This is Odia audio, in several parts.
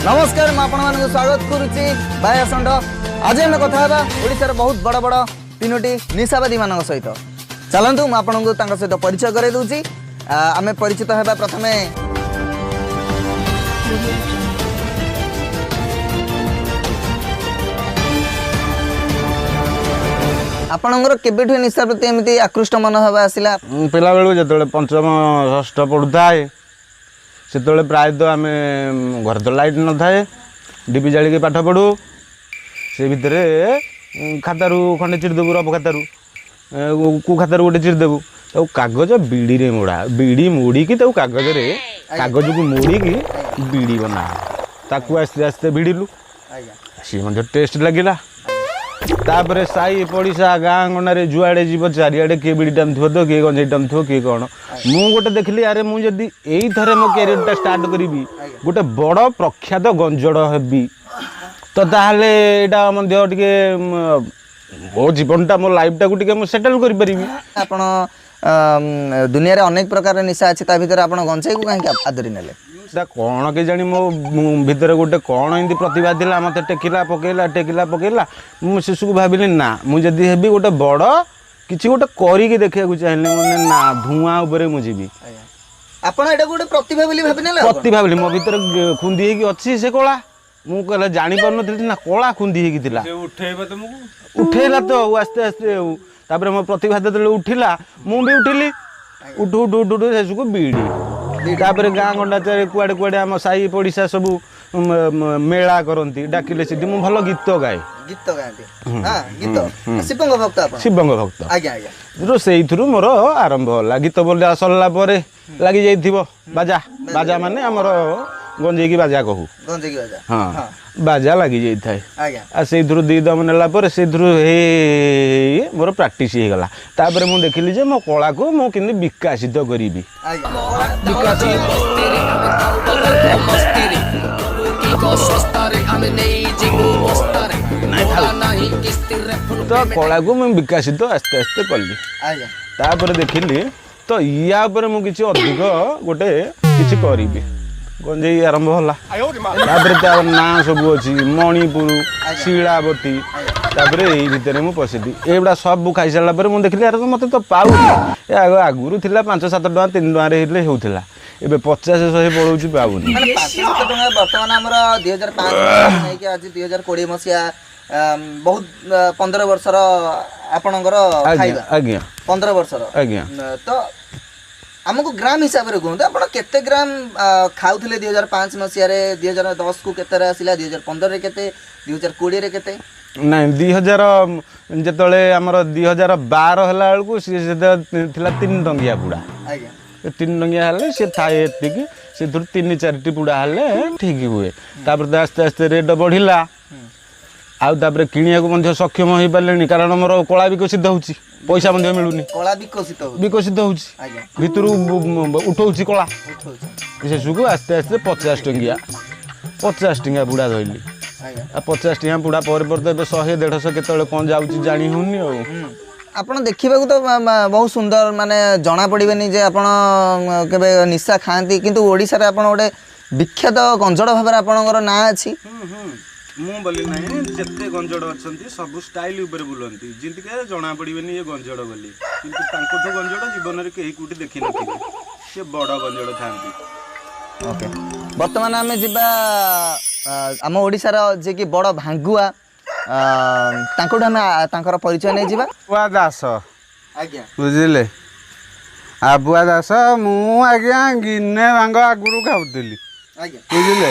ନମସ୍କାର, ମୁଁ ଆପଣମାନଙ୍କୁ ସ୍ୱାଗତ କରୁଛି ବାୟା ଷଣ୍ଢ। ଆଜି ଆମେ କଥା ହେବା ଓଡ଼ିଶାର ବହୁତ ବଡ଼ ବଡ଼ ତିନୋଟି ନିଶାବାଦୀମାନଙ୍କ ସହିତ। ଚାଲନ୍ତୁ, ମୁଁ ଆପଣଙ୍କୁ ତାଙ୍କ ସହିତ ପରିଚୟ କରାଇ ଦେଉଛି। ଆମେ ପରିଚିତ ହେବା ପ୍ରଥମେ ଆପଣଙ୍କର କେବେଠୁ ଏ ନିଶା ପ୍ରତି ଏମିତି ଆକୃଷ୍ଟ ମନୋଭାବ ଆସିଲା? ମୁଁ ପିଲାବେଳୁ ଯେତେବେଳେ ପଞ୍ଚମ ଷଷ୍ଠ ପଢ଼ୁଥାଏ, ସେତେବେଳେ ପ୍ରାୟତଃ ଆମେ ଘରେ ତ ଲାଇଟ୍ ନଥାଏ, ଡିବି ଜାଳିକି ପାଠ ପଢ଼ୁ। ସେ ଭିତରେ ଖାତାରୁ ଖଣ୍ଡେ ଚିରିଦେବୁ, ରଫ ଖାତାରୁ କେଉଁ ଖାତାରୁ ଗୋଟେ ଚିରିଦେବୁ, ତାକୁ କାଗଜ ବିଡ଼ିରେ ମୋଡ଼ା, ବିଡ଼ି ମୋଡ଼ିକି ତାକୁ କାଗଜରେ, କାଗଜକୁ ମୋଡ଼ିକି ବିଡ଼ି ବନା, ତାକୁ ଆସ୍ତେ ଆସ୍ତେ ଭିଡ଼ିଲୁ। ସିଏ ମଧ୍ୟ ଟେଷ୍ଟ ଲାଗିଲା। ତାପରେ ସାହି ପଡ଼ିଶା ଗାଁ ଗଣ୍ଡାରେ ଯୁଆଡ଼େ ଯିବ ଚାରିଆଡ଼େ କିଏ ବିଡ଼ି ଟାଣୁଥିବ ତ କିଏ ଗଞ୍ଜେଇ ଟାଣୁଥିବ, କିଏ କ'ଣ। ମୁଁ ଗୋଟେ ଦେଖିଲି, ଆରେ ମୁଁ ଯଦି ଏଇଥରେ ମୋ କ୍ୟାରିୟରଟା ଷ୍ଟାର୍ଟ କରିବି, ଗୋଟେ ବଡ଼ ପ୍ରଖ୍ୟାତ ଗଞ୍ଜଡ଼ ହେବି ତ ତାହେଲେ ଏଇଟା ମଧ୍ୟ ଟିକେ ମୋ ଜୀବନଟା, ମୋ ଲାଇଫଟାକୁ ଟିକେ ମୁଁ ସେଟେଲ୍ କରିପାରିବି। ଆପଣ ଦୁନିଆରେ ଅନେକ ପ୍ରକାର ନିଶା ଅଛି, ତା ଭିତରେ ଆପଣ ଗଞ୍ଜେଇକୁ କାହିଁକି ଆଦରି ନେଲେ? ସେଟା କ'ଣ କେଜାଣି, ମୋ ଭିତରେ ଗୋଟେ କ'ଣ ଏମିତି ପ୍ରତିଭା ଥିଲା, ମୋତେ ଟେକିଲା ପକେଇଲା, ଟେକିଲା ପକେଇଲା। ମୁଁ ଶେଷକୁ ଭାବିଲି, ନା ମୁଁ ଯଦି ହେବି ଗୋଟେ ବଡ଼ କିଛି ଗୋଟେ କରିକି ଦେଖିବାକୁ ଚାହିଁଲି, ମାନେ ନା ଧୂଆଁ ଉପରେ ମୁଁ ଯିବି। ଆପଣ ଏଟାକୁ ଗୋଟେ ପ୍ରତିଭା ବୋଲି ଭାବିନେଲେ? ପ୍ରତିଭା ବୋଲି ମୋ ଭିତରେ ଖୁନ୍ଦି ହେଇକି ଅଛି ସେ କଳା। ମୁଁ କହିଲା ଜାଣିପାରୁନଥିଲି ନା, କଳା ଖୁନ୍ଦି ହେଇକି ଥିଲା। ଉଠେଇବ ତମକୁ, ଉଠେଇଲା ତ ଆଉ ଆସ୍ତେ ଆସ୍ତେ। ଆଉ ତାପରେ ମୋ ପ୍ରତିଭା ଯେତେବେଳେ ଉଠିଲା, ମୁଁ ବି ଉଠିଲି। ଉଠୁ ଉଠୁ ଉଠୁ ଉଠୁ ଶେଷକୁ ବିଡ଼ି। ତାପରେ ଗାଁ ଗଣ୍ଡା ଚାରି କୁଆଡ଼େ କୁଆଡ଼େ ଆମ ସାହି ପଡ଼ିଶା ସବୁ ମେଳା କରନ୍ତି, ଡାକିଲେ ସେଠି ମୁଁ ଭଲ ଗୀତ ଗାଏ। ଗୀତ ଗାଆନ୍ତି? ହଁ, ଗୀତ। ଶିବଙ୍କ ଭକ୍ତ ଆପଣ? ଶିବଙ୍କ ଭକ୍ତ। ଆଜ୍ଞା। ସେଇଥିରୁ ମୋର ଆରମ୍ଭ ହେଲା। ଗୀତ ବୋଲିବା ସରିଲା ପରେ ଲାଗି ଯାଇଥିବ ବାଜା। ବାଜା ମାନେ ଆମର ଗଞ୍ଜେଇକି ବାଜା କହୁ। ଗଞ୍ଜେଇକି ବାଜା। ହଁ, ବାଜା ଲାଗି ଯାଇଥାଏ। ଆଉ ସେଇଥିରୁ ଦୁଇ ଦମ ନେଲା ପରେ ସେଇଥିରୁ ହେଇ ମୋର ପ୍ରାକ୍ଟିସ୍ ହେଇଗଲା। ତାପରେ ମୁଁ ଦେଖିଲି ଯେ ମୋ କଳାକୁ ମୁଁ କେମିତି ବିକାଶିତ କରିବି। ବିକାଶ ତ କଳାକୁ ମୁଁ ବିକାଶିତ ଆସ୍ତେ ଆସ୍ତେ କଲି। ତାପରେ ଦେଖିଲି ତ ୟା ଉପରେ ମୁଁ କିଛି ଅଧିକ ଗୋଟେ କିଛି କରିବି। ଗଞ୍ଜେଇ ଆରମ୍ଭ ହେଲା। ତାପରେ ତା ନାଁ ସବୁ ଅଛି, ମଣିପୁର, ଶିଳାବତୀ। ତାପରେ ଏଇ ଭିତରେ ମୁଁ ପଶିଲି। ଏଗୁଡ଼ା ସବୁ ଖାଇସାରିଲା ପରେ ମୁଁ ଦେଖିଲି, ଆରେ ତ ମୋତେ ତ ପାଉନି। ଏ ଆଗ ଆଗରୁ ଥିଲା 5 7 ଟଙ୍କା, 3 ଟଙ୍କାରେ ହେଲେ ହେଉଥିଲା, ଏବେ 50 100 ପଳଉଛି, ପାଉନି। ମାନେ 5 7 ଟଙ୍କା। ବର୍ତ୍ତମାନ ଆମର 2005 ନେଇକି ଆଜି 2020 ମସିହା, ବହୁତ 15 ବର୍ଷର ଆପଣଙ୍କର ଖାଇବା? ଆଜ୍ଞା। 15 ବର୍ଷର? ଆଜ୍ଞା। ତ ଆମକୁ ଗ୍ରାମ ହିସାବରେ କୁହନ୍ତୁ, ଆପଣ କେତେ ଗ୍ରାମ ଖାଉଥିଲେ 2005 ମସିହାରେ? 2010କୁ କେତେରେ ଆସିଲା? 2015ରେ କେତେ? 2020ରେ କେତେ? ନାଇଁ, 2000 ଯେତେବେଳେ ଆମର 2012 ହେଲା ବେଳକୁ ସିଏ ସେତେବେଳେ ଥିଲା 3 ଟଙ୍କିଆ ପୁଡ଼ା। 3 ଟଙ୍କିଆ ହେଲେ ସିଏ ଥାଏ ଏତିକି, ସେଥିରୁ 3 4ଟି ପୁଡ଼ା ହେଲେ ଠିକ୍ ହୁଏ। ତାପରେ ତ ଆସ୍ତେ ଆସ୍ତେ ରେଟ୍ ବଢ଼ିଲା, ଆଉ ତାପରେ କିଣିବାକୁ ମଧ୍ୟ ସକ୍ଷମ ହେଇପାରିଲେଣି, କାରଣ ମୋର କଳା ବିକଶିତ ହେଉଛି, ପଇସା ମଧ୍ୟ ମିଳୁନି। କଳା ବିକଶିତ? ବିକଶିତ ହେଉଛି, ଭିତରୁ ଉଠଉଛି କଳା। ଶେଷକୁ ଆସ୍ତେ ଆସ୍ତେ 50 ଟଙ୍କିଆ, 50 ଟଙ୍କିଆ ବୁଡ଼ା ଧଇଲି। ଆଉ 50 ଟଙ୍କା ବୁଡ଼ା ପରେ ପରେ ତ ଏବେ 100 150 କେତେବେଳେ କ'ଣ ଯାଉଛି ଜାଣି ହେଉନି। ଆଉ ଆପଣ ଦେଖିବାକୁ ତ ବହୁତ ସୁନ୍ଦର, ମାନେ ଜଣା ପଡ଼ିବେନି ଯେ ଆପଣ କେବେ ନିଶା ଖାଆନ୍ତି, କିନ୍ତୁ ଓଡ଼ିଶାରେ ଆପଣ ଗୋଟେ ବିଖ୍ୟାତ ଗଞ୍ଜଡ଼ ଭାବରେ ଆପଣଙ୍କର ନାଁ ଅଛି। ମୁଁ ବୋଲି ନାହିଁ, ଯେତେ ଗଞ୍ଜଡ଼ ଅଛନ୍ତି ସବୁ ଷ୍ଟାଇଲ ଉପରେ ବୁଲନ୍ତି, ଯେମିତିକା ଜଣା ପଡ଼ିବେନି ଇଏ ଗଞ୍ଜଡ଼ ବୋଲି, କିନ୍ତୁ ତାଙ୍କଠୁ ଗଞ୍ଜଡ଼ ଜୀବନରେ କେହି କେଉଁଠି ଦେଖିନଥିବେ, ସେ ବଡ଼ ଗଞ୍ଜଡ଼ ଥାନ୍ତି। ଓକେ, ବର୍ତ୍ତମାନ ଆମେ ଯିବା ଆମ ଓଡ଼ିଶାର ଯିଏକି ବଡ଼ ଭାଙ୍ଗୁଆ, ତାଙ୍କଠୁ ଆମେ ତାଙ୍କର ପରିଚୟ ନେଇଯିବା। ଆବୁଆ ଦାସ। ଆଜ୍ଞା। ବୁଝିଲେ, ଆବୁଆ ଦାସ। ମୁଁ ଆଜ୍ଞା ଗିନେ ଭାଙ୍ଗ ଆଗରୁ ଖାଉଥିଲି। ବୁଝିଲେ,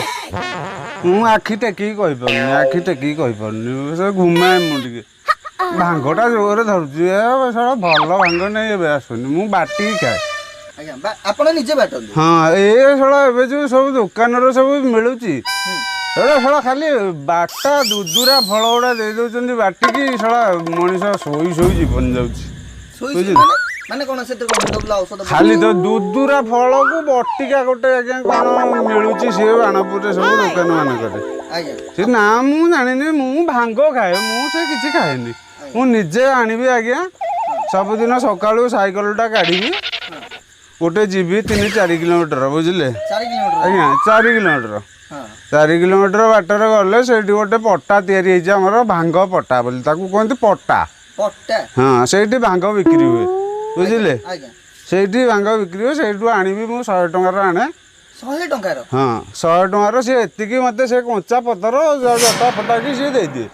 ମୁଁ ଆଖି ଟେକିକି କହିପାରୁନି, ଆଖି ଟେକିକି କହିପାରୁନି, ସେ ଘୁମାଏ ମୁଁ ଟିକେ। ଭାଙ୍ଗଟା ଜୋରରେ ଧରୁଛି, ଏ ଶଳା ଭଲ ଭାଙ୍ଗ ନାହିଁ ଏବେ ଆସୁନି। ମୁଁ ବାଟିକି ଖାଏ। ଆଜ୍ଞା, ଆପଣ ନିଜେ ବାଟନ୍ତି? ହଁ। ଏ ଶଳା ଏବେ ଯେଉଁ ସବୁ ଦୋକାନରେ ସବୁ ମିଳୁଛି, ଏଗୁଡ଼ା ଶଳା ଖାଲି ବାଟା ଦୁଦୁରା ଫଳ ଗୁଡ଼ା ଦେଇ ଦେଉଛନ୍ତି ବାଟିକି, ଶଳା ମଣିଷ ଶୋଇ ଶୋଇ ଜୀବନ ଯାଉଛି। ଶୋଇ ମାନେ କ'ଣ ସେଥିରେ ମୁଣ୍ଡ ବୁଲା ଔଷଧ? ଖାଲି ତ ଦୁଦୁରା ଫଳକୁ ବଟିକା ଗୋଟେ ଆଜ୍ଞା କ'ଣ ମିଳୁଛି ସେ ବାଣପୁରରେ ସବୁ ଦୋକାନ ମାନଙ୍କରେ। ସେ ନା ମୁଁ ଜାଣିନି। ମୁଁ ଭାଙ୍ଗ ଖାଏ, ମୁଁ ସେ କିଛି ଖାଏନି। ମୁଁ ନିଜେ ଆଣିବି ଆଜ୍ଞା, ସବୁଦିନ ସକାଳୁ ସାଇକେଲଟା କାଢ଼ିବି ଗୋଟେ, ଯିବି 3 4 କିଲୋମିଟର। ବୁଝିଲେ ଆଜ୍ଞା, 4 କିଲୋମିଟର। 4 କିଲୋମିଟର ବାଟରେ ଗଲେ ସେଇଠି ଗୋଟେ ପଟା ତିଆରି ହେଇଛି ଆମର, ଭାଙ୍ଗ ପଟା ବୋଲି ତାକୁ କୁହନ୍ତି, ପଟା। ପଟା। ହଁ, ସେଇଠି ଭାଙ୍ଗ ବିକ୍ରି ହୁଏ, ବୁଝିଲେ? ଆଜ୍ଞା। ସେଇଠି ଭାଙ୍ଗ ବିକ୍ରି ହୁଏ, ସେଇଠୁ ଆଣିବି ମୁଁ 100 ଟଙ୍କାର ଆଣେ। 100 ଟଙ୍କାର? ହଁ, 100 ଟଙ୍କାର। ସିଏ ଏତିକି ମୋତେ ସେ କଞ୍ଚା ପତର ଜଟା ଫଟାକି ସିଏ ଦେଇଦିଏ।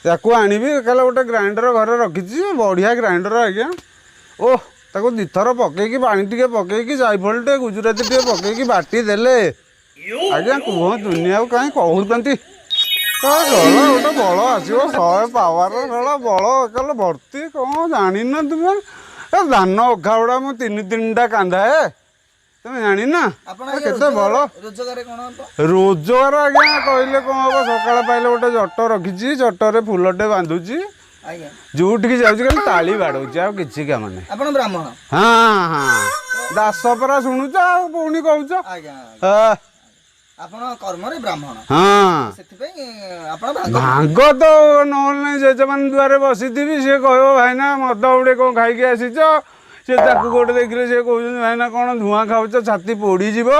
ତାକୁ ଆଣିବି, କାଲି ଗୋଟେ ଗ୍ରାଇଣ୍ଡର ଘରେ ରଖିଛି, ବଢ଼ିଆ ଗ୍ରାଇଣ୍ଡର ଆଜ୍ଞା। ଓହ, ତାକୁ ଦୁଇଥର ପକେଇକି, ପାଣି ଟିକେ ପକେଇକି, ଜାଇଫଳ ଟିକେ, ଗୁଜୁରାତି ଟିକେ ପକେଇକି ବାଟି ଦେଲେ ଆଜ୍ଞା, କୁହନ୍ତୁନି ଆଉ କାହିଁ କହୁଛନ୍ତି। ଗଲା ଗୋଟେ ବଳ ଆସିବ, 100 ପାୱାର ଶଳା ବଳ ଏକଲ ଭର୍ତ୍ତି। କ'ଣ ଜାଣିନ ତୁମେ? ଏ ଧାନ ଅଖା ଗୁଡ଼ା ମୁଁ ତିନି ତିନିଟା କାନ୍ଧାଏ, ତମେ ଜାଣିନ? ଆପଣ ଏ ଆଜ୍ଞା କେତେ ବଳ। ରୋଜଗାର କ'ଣ ହବ? ରୋଜଗାର ଆଜ୍ଞା କହିଲେ କ'ଣ ହବ, ସକାଳ ପାଇଲେ ଗୋଟେ ଜଟ ରଖିଛି, ଜଟରେ ଫୁଲଟେ ବାନ୍ଧୁଛି। ଯୋଉଠିକି ଯାଉଛି ଖାଲି ତାଳି ବାଡ଼ଉଛି, ଆଉ କିଛି କାମ ନାହିଁ। ଆପଣ ବ୍ରାହ୍ମଣ? ହଁ, ଦାସ ପରା ଶୁଣୁଛ ଆଉ ପୁଣି କହୁଛ। ଆଜ୍ଞା। ହଁ। ଆପଣ କର୍ମରେ ବ୍ରାହ୍ମଣ। ହଁ। ସେଥିପାଇଁ ଆପଣ ଭାଙ୍ଗ ଭାଙ୍ଗ ତ ନହେଲେ ନାହିଁ, ଜେଜେମାନ ଦୁଆରେ ବସିଥିବି, ସିଏ କହିବ, ଭାଇନା ମଦ ଗୁଡ଼େ କ'ଣ ଖାଇକି ଆସିଛ? ସେ ତାକୁ ଗୋଟେ ଦେଖିଲେ ସିଏ କହୁଛନ୍ତି, ଭାଇନା କ'ଣ ଧୂଆଁ ଖାଉଛ, ଛାତି ପୋଡ଼ିଯିବ।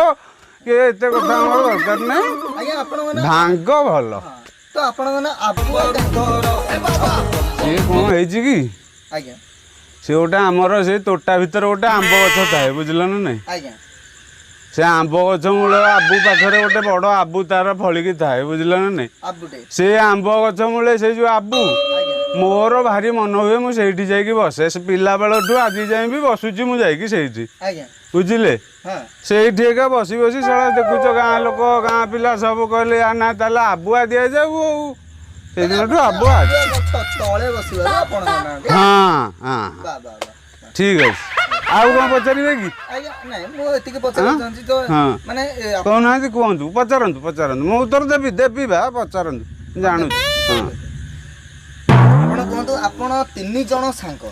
କି ଏତେ କଥା ଆମର ଦରକାର ନାହିଁ। ଆଜ୍ଞା, ଆପଣଙ୍କ ନାଁ ଭାଙ୍ଗ ଭଲ। ତ ଆପଣଙ୍କ ନାଁ ଆବୁଆ। ସିଏ କ'ଣ ହେଇଛି କି, ସେ ଗୋଟେ ଆମର ସେ ତୋଟା ଭିତରେ ଗୋଟେ ଆମ୍ବ ଗଛ ଥାଏ, ବୁଝିଲ ନା ନାଇଁ? ଆଜ୍ଞା। ସେ ଆମ୍ବ ଗଛ ମୂଳ ଆବୁ ପାଖରେ ଗୋଟେ ବଡ଼ ଆବୁ ତାର ଫଳିକି ଥାଏ, ବୁଝିଲ ନା ନାଇଁ? ଆବୁଟେ। ସେ ଆମ୍ବ ଗଛ ମୂଳେ ସେ ଯୋଉ ଆବୁ, ମୋର ଭାରି ମନ ହୁଏ, ମୁଁ ସେଇଠି ଯାଇକି ବସେ। ସେ ପିଲାବେଳଠୁ ଆଜି ଯାଏଁ ବି ବସୁଛି ମୁଁ ଯାଇକି ସେଇଠି। ବୁଝିଲେ? ହଁ। ସେଇଠି ଏକା ବସି ବସି ଶଳା ଦେଖୁଛ, ଗାଁ ଲୋକ, ଗାଁ ପିଲା ସବୁ କହିଲେ, ୟା ନା ତାହେଲେ ଆବୁଆ ଦିଆଯାଉ। ଆଉ ସେଇଦିନଠୁ ଆବୁଆ ଅଛି। ଆବୁଆ ଗଛ ତଳେ ବସିବାରୁ ଆପଣଙ୍କ ନାଁ ହଁ। ବା ବା ବା। ଠିକ ଅଛି, ଆଉ କ'ଣ ପଚାରିବେ କି? ଆଜ୍ଞା ନାଇଁ, ମୁଁ ଏତିକି ପଚାରିବାକୁ ଚାହୁଁଛି ତ। ହଁ। ମାନେ କହୁନାହାନ୍ତି, କୁହନ୍ତୁ, ପଚାରନ୍ତୁ, ପଚାରନ୍ତୁ, ମୁଁ ଉତ୍ତର ଦେବି, ଦେବି ବା, ପଚାରନ୍ତୁ, ଜାଣୁଛି, ହଁ। ଆପଣ କୁହନ୍ତୁ, ଆପଣ ତିନି ଜଣ ସାଙ୍ଗ,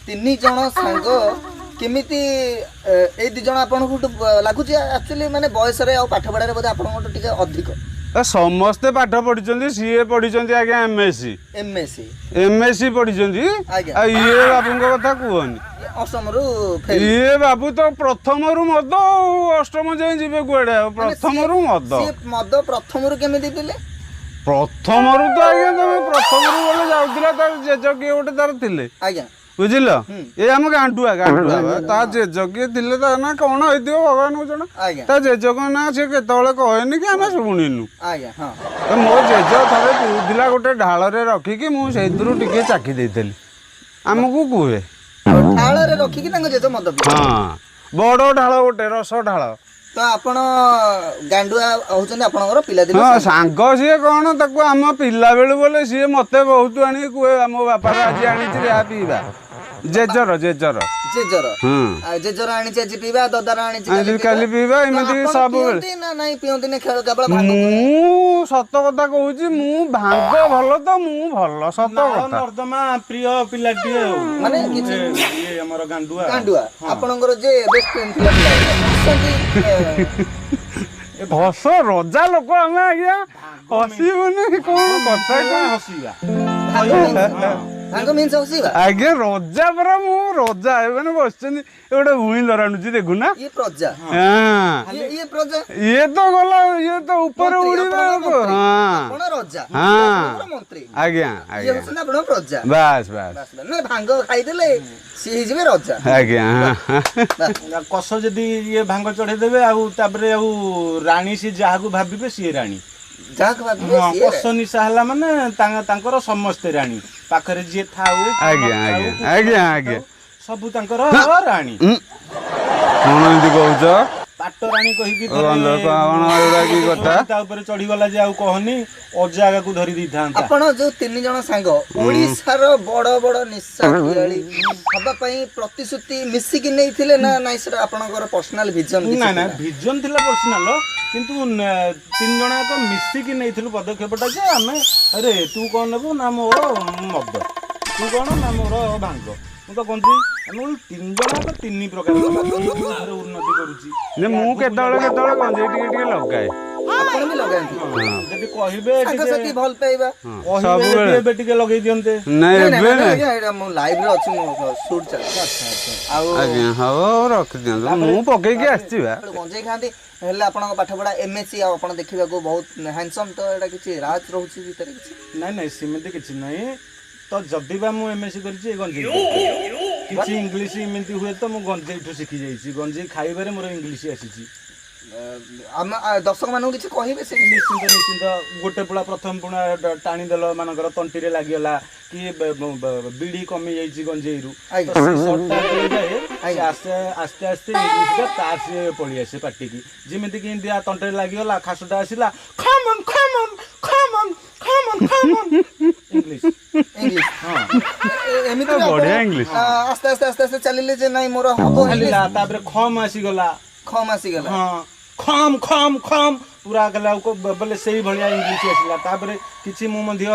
ତିନି ଜଣ ସାଙ୍ଗ କେମିତି ଏଇ 2 ଜଣ ଆପଣଙ୍କୁ ଲାଗୁଛି ଆକ୍ଚୁଆଲି ମାନେ ବୟସରେ ଆଉ ପାଠ ପଢ଼ାରେ ବୋଧେ ଆପଣଙ୍କଠୁ ଟିକେ ଅଧିକ? ଏ ସମସ୍ତେ ପାଠ ପଢିଛନ୍ତି। ସିଏ ପଢିଛନ୍ତି ଆଜ୍ଞା ଏମଏସସି। ଏମଏସସି। ଏମଏସସି ପଢିଛନ୍ତି। ଆଉ ଇଏ ବାବୁଙ୍କ କଥା କୁହନି। ଅଷ୍ଟମରୁ ଫେଲ। ଇଏ ବାବୁ ତ ପ୍ରଥମରୁ ମଦ, ଆଉ ଅଷ୍ଟମ ଯାଏଁ ଯିବେ କୁଆଡେ? ଆଉ ପ୍ରଥମରୁ ମଦ। ସିଏ ମଦ ପ୍ରଥମରୁ କେମିତି ପିଲେ? ପ୍ରଥମରୁ ତ ଆଜ୍ଞା, ତମେ ପ୍ରଥମରୁ ଗଲେ ଯାଉଥିଲା, ତାର ଜେଜ କିଏ ଗୋଟେ ତାର ଥିଲେ। ବୁଝିଲ? ଏ ଆମ ଗାଣ୍ଡୁଆ, ଗାଣ୍ଡୁଆ ବା, ତା ଜେଜ କିଏ ଥିଲେ, ତା ନା କଣ ହେଇଥିବ ଭଗବାନଙ୍କୁ ଜଣା। ତା ଜେଜଙ୍କ ନାଁ ସେ କେତେବେଳେ କହେନି କି ଆମେ ଶୁଣିନୁ। ଆଜ୍ଞା ହଁ ତ ମୋ ଜେଜ ଥରେ ପିଉଥିଲା ଗୋଟେ ଢାଳରେ ରଖିକି, ମୁଁ ସେଇଥିରୁ ଟିକେ ଚାଖି ଦେଇଥିଲି, ଆମକୁ କୁହେ। ଆଉ ଢାଳରେ ରଖିକି ତାଙ୍କ ଜେଜ ମଦ ପିଏ? ହଁ, ବଡ ଢାଳ ଗୋଟେ, ରସ ଢାଳ। ତ ଆପଣ ଗାଣ୍ଡୁଆ ହଉଛନ୍ତି ଆପଣଙ୍କର ପିଲାଦିନ ହଁ। ସାଙ୍ଗ। ସାଙ୍ଗ ସିଏ କ'ଣ, ତାକୁ ଆମ ପିଲାବେଳୁ ବୋଲେ ସିଏ ମତେ ବହୁତ ଆଣିକି କୁହେ, ଆମ ବାପାର ଆଜି ଆଣିଛି ରେ ପିଇବା, ଜେଜର, ଜେଜର। ଜେଜର। ହଁ। ଆଉ ଜେଜର ଆଣିଛି ଆଜି ପିଇବା, ଦଦାର ଆଣିଛି ଆଜି କାଲି ପିଇବା, ତ ଏମିତି ଆପଣ ସବୁବେଳେ। ପିଅନ୍ତି ନା ନାଇଁ ପିଅନ୍ତିନି, ଖେଳ କେବଳ ଭାଙ୍ଗ? ମୁଁ ସତ କଥା କହୁଛି, ମୁଁ ଭାଙ୍ଗ ଭଲ ତ ମୁଁ ଭଲ, ସତ ନାଳ କଥା। ନର୍ଦ୍ଦମା ପ୍ରିୟ ପିଲାଟିଏ ଆଉ। ମାନେ କିଛି ଇଏ ଆମର ଗାଣ୍ଡୁଆ। ଗାଣ୍ଡୁଆ ଆପଣଙ୍କର ଯେ ବେଷ୍ଟ ଫ୍ରେଣ୍ଡ ଥିଲା ପିଲାବେଳେ, ମିଶନ୍ତି, ହସ ରଜା ଲୋକ ଆମେ ଆଜ୍ଞା, ହସିବୁନି କଣ କଥା କଣ? ହସିବା। ଭାଙ୍ଗ ମିନ୍ସ ହସିବା। ଆଜ୍ଞା ରଜା ପରା, ମୁଁ ରଜା। ଏମାନେ ବସିଛନ୍ତି, ଏ ଗୋଟେ ଭୂଇଁ ଦରାଣୁଛି ଦେଖୁନା। ଇଏ ପ୍ରଜା। ହଁ। ଇଏ ପ୍ରଜା। ଇଏ ତ ଗଲା, ଇଏ ତ ଉପରେ ମନ୍ତ୍ରୀ, ଉଡ଼ିବେ। ଆପଣଙ୍କ ମନ୍ତ୍ରୀ। ହଁ। ଆପଣ ରଜା? ହଁ। ଆପଣଙ୍କର ମନ୍ତ୍ରୀ। ଆଜ୍ଞା। ଇଏ ଆଜ୍ଞା। ହଉଛନ୍ତି ଆପଣଙ୍କ ପ୍ରଜା। ବାସ୍ ବାସ୍। ବାସ୍ ବାସ୍। ନା ଭାଙ୍ଗ ଖାଇଦେଲେ ସିଏ ହେଇଯିବେ ରଜା। ଆଜ୍ଞା। ବାସ୍। କଷ ଯଦି ଇଏ ଭାଙ୍ଗ ଚଢେଇ ଦେବେ, ଆଉ ତାପରେ ଆଉ ରାଣୀ, ସିଏ ଯାହାକୁ ଭାବିବେ ସିଏ ରାଣୀ। ଯାହାକୁ ଭାବିବେ ହଁ। ସିଏ। କଷ ନିଶା ହେଲା ମାନେ ତାଙ୍କର ସମସ୍ତେ ରାଣୀ, ପାଖରେ ଯିଏ ଥାଉ ଆଜ୍ଞା, ନଥାଉ, ଆଜ୍ଞା, କୁକୁର ଆଜ୍ଞା, ଥାଉ, ଆଜ୍ଞା। ସବୁ ତାଙ୍କର ରାଣୀ। କଣ ଏମିତି କହୁଛ? ପାଟ ରାଣୀ କହିକି ଓ ଅନ୍ଧ, କଣ ଏଗୁଡ଼ା କି କଥା? ତା ଉପରେ ଚଢିଗଲା ଯେ ଆଉ କହନି, ଅଜାଗାକୁ ଧରି ଦେଇଥାନ୍ତା। ଆପଣ ଯୋଉ ତିନି ଜଣ ସାଙ୍ଗ ଓଡିଶାର ବଡ ବଡ ନିଶା ଖିଆଳି ହବା ପାଇଁ ପ୍ରତିଶ୍ରୁତି ମିଶିକି ନେଇଥିଲେ ନା ନାଇଁ, ସେଟା ଆପଣଙ୍କର ପର୍ସନାଲ ଭିଜନ? ନା ନା, ଭିଜନ ଥିଲା ପର୍ସନାଲ, କିନ୍ତୁ ତିନି ଜଣ ଯାକ ମିଶିକି ନେଇଥିଲୁ ପଦକ୍ଷେପଟା ଯେ ଆମେ, ଆରେ ତୁ କଣ ନେବୁ? ନା ମୋର ମଦ। ତୁ କଣ? ନା ମୋର ଭାଙ୍ଗ, ମୁଁ ତ ଗଞ୍ଜେଇ। ଆମେ କହିଲୁ ତିନି ଜଣ ଯାକ ତିନି ପ୍ରକାର କଲା। ଇଏ କୋଉଥିରେ ଉନ୍ନତି କରୁଛି। ଯେ ମୁଁ କେତେବେଳେ କେତେବେଳେ ଗଞ୍ଜେଇ ଟିକେ ଟିକେ ଲଗାଏ। ଆପଣ ବି ଲଗାନ୍ତି? ଯଦି କହିବେ ଟିକେ ସାଙ୍ଗସାଥି ଭଲ ପାଇବା କହିବେ, ସବୁବେଳେ। ଯଦି ଏବେ ଟିକେ ଲଗେଇ ଦିଅନ୍ତେ। ନାଇଁ, ନାଇଁ, ଏବେ ନାଇଁ, ନାଇଁ। ଆଜ୍ଞା, ଏଇଟା ମୁଁ ଲାଇଭରେ ଅଛି, ମୁଁ ସୁଟ୍ ଚାଲିଛି। ଆଉ ଆଜ୍ଞା, ହଉ ହଉ, ରଖିଦିଅନ୍ତୁ, ମୁଁ ପକେଇକି ଆସିଛି ବା। ଗଞ୍ଜେଇ ଖାଆନ୍ତି, ହେଲେ ଆପଣଙ୍କ ପାଠପଢ଼ା ଏମଏସସି, ଆଉ ଆପଣ ଦେଖିବାକୁ ବହୁତ ହ୍ୟାଣ୍ଡସମ୍, ତ ଏଇଟା କିଛି ରାଜ ରହୁଛି ଭିତରେ କିଛି? ନାଇଁ ନାଇଁ, ସେମିତି କିଛି ନାହିଁ। ତ ଯଦି ବା ମୁଁ ଏମଏସସି କରିଛି ଏ ଗଞ୍ଜେଇ, କିଛି ଇଂଲିଶ ଏମିତି ହୁଏ ତ ମୁଁ ଗଞ୍ଜେଇଠୁ ଶିଖି ଯାଇଛି। ଗଞ୍ଜେଇ ଖାଇବାରେ ମୋର ଇଂଲିଶ ଆସିଛି। ଆମ ଦର୍ଶକ ମାନଙ୍କୁ କିଛି କହିବେ ସେ? ନିଶ୍ଚିନ୍ତ ନିଶ୍ଚିନ୍ତ। ଗୋଟେ ପୁଳା, ପ୍ରଥମ ପୁଣା ଟାଣିଦେଲ, ମାନଙ୍କର ତଣ୍ଟିରେ ଲାଗିଗଲା କି ବିଡ଼ି କମି ଯାଇଛି ଗଞ୍ଜେଇରୁ, ତ ସେ ସର୍ଟଟା ଯେତେବେଳେ ଯାଏ, ସେ ଆସ୍ତେ ଆସ୍ତେ ଆସ୍ତେ ଇଂଲିଶଟା ତାର ସିଏ ପଳେଇ ଆସେ ପାଟିକି। ଯେମିତିକି ଇନ୍ଦିଆ ତଣ୍ଟିରେ ଲାଗିଗଲା, ଖାସଟା ଆସିଲା, ଖମନ୍ ଖମନ୍ ଖମନ୍ ଖମନ୍ ଖମନ୍, ଇଂଲିଶ ଇଂଲିଶ। ହଁ, ଏମିତି ବି ବଢିଆ ଆପଣ, ଇଂଲିଶ। ଆସ୍ତେ ଆସ୍ତେ ଆସ୍ତେ ଆସ୍ତେ ଚାଲିଲେ ଯେ ନାଇଁ ମୋର ହବ ଚାଲିଲା। ଇଂଲିଶ। ତାପରେ ଖମ୍ ଆସିଗଲା। ଖମ୍ ଆସିଗଲା। ହଁ, ଖମ୍ ଖମ୍ ଖମ୍ ପୁରା ଗଲା ଆଉ ବୋଲେ ସେଇଭଳିଆ ଇଂଲିଶ ଆସିଲା। ତାପରେ କିଛି ମୁଁ ମଧ୍ୟ